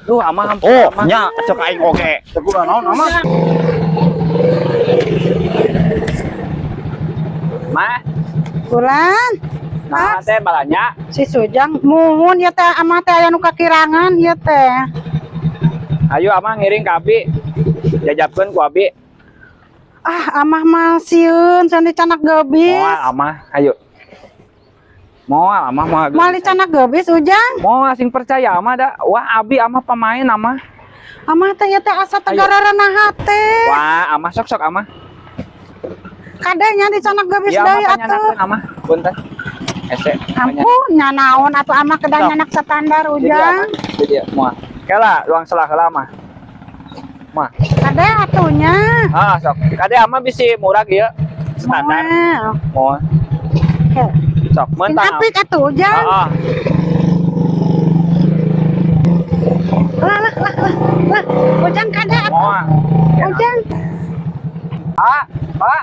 Duh, amah. Oh, nya cek aing oge. Teu naon amah. Mah, Bulan. nah teh balanya. Si Sujang muhun ya teh amah teh aya nu kakirangan ya teh. Ayo amah ngiring ka abi. Jajabkeun ku abi. Ah, amah mah sieun sandi canak geubis. Moal amah, ayo. Moal amah moal. Moal dicanak geubis Ujang. Moal sing percaya amah da. Wah, abi amah pemain amah. Amah teh ya teh asa tegararana hate. Wah, amah sok-sok amah. Kadenya dicanak geubis Iya, amah deui atuh. panyanakeun amah. Punten. Ese. Ampun, nya naon atuh amah kedah nyanak standar Ujang. Jadi moal. Kela, luang salah heula amah. Mah. Kade atuh nya. Ah, sok. Kade amah bisi murah ieu. Standar. Moal. Moal. Sok Sing mentang. apik atuh Ujang. Heeh. Lah lah lah lah. Lah, Ujang kade atuh. Moal. Ujang. Pak, Pak.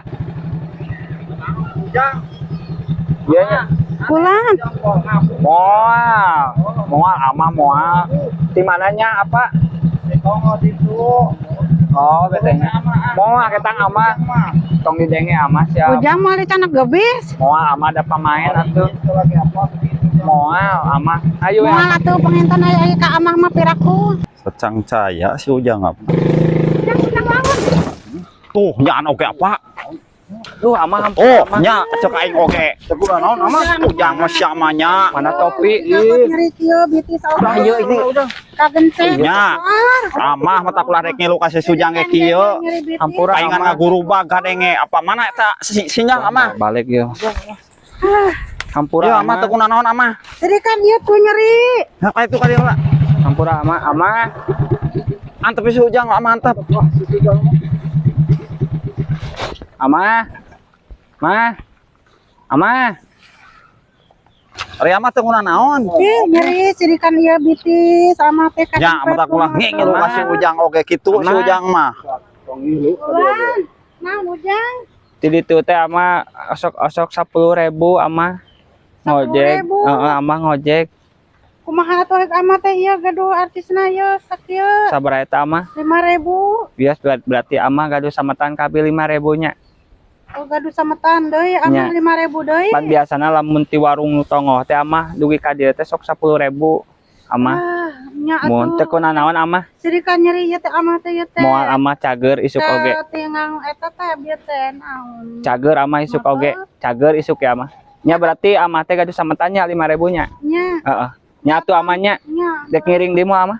Ujang. Iya nya. Bulan. Moal. Moal amah moal. Di mananya apa? Di Kongo ditu. Oh, betenya. Moal ketang amah. Tong didenge amah siap. Ujang moal dicanak geubis. Moal amah ada pemain atuh. Itu lagi apa begitu. Moal amah. Ayo ya. Moal atuh panginten aya aya ka amah mah piraku. Secang caya si Ujang apa? Ujang ujang lawan. Tuh, nyaan oge apa? Duh, amah. Oh, nya cek aing oge. Teu naon amah. Ujang mah siamanya. Mana topi? Ih, nyeri kieu bitis oge. Lah ieu ini Kagencet. Nya. Amah mata ulah rek ngilu ka si Sujang ge kieu. Hampura Paingan amah. ngagurubag kadenge apa mana eta sinyal amah. Balik yo. Hampura Ieu amah teu kunaon amah. Jadi kan ieu tuh nyeri. Nah, ka itu ka dieu lah. Hampura amah, amah. Antep si Ujang amah antep. Amah. Mah. Amah. Ari amah teu kunaon. Ih, nyeri sirikan ieu bitis amah teh Nya mata ulah ngilu ka si Ujang oge kitu si Amah. Ujang mah. Bulan. Naon Ujang? Di ditu teh amah osok-osok 10.000 amah. Ngojek. 10.000? Heeh, amah ngojek. Kumaha atuh amah teh ieu gaduh artisna ieu sakieu Sabaraha eta amah? 5.000. Bias berarti amah gaduh sametan kabeh 5.000 nya. Oh gaduh sametan deui amah Nya. 5.000 deui. Pan biasana lamun ti warung nu tonggoh teh amah dugi ka dieu teh sok 10.000 amah. Ah, nya Mun teu atuh. kunanaon amah, Sirikan nyeri ieu teh amah teh ieu teh. moal amah cager isuk oge. Tingang eta teh bieu teh naon. Cager amah isuk oge. Cager isuk ya amah. Nya berarti amah teh gaduh sametan nya 5.000 nya. Nya, Heeh. Nya atuh amahnya nya. dek ngiring di moal amah.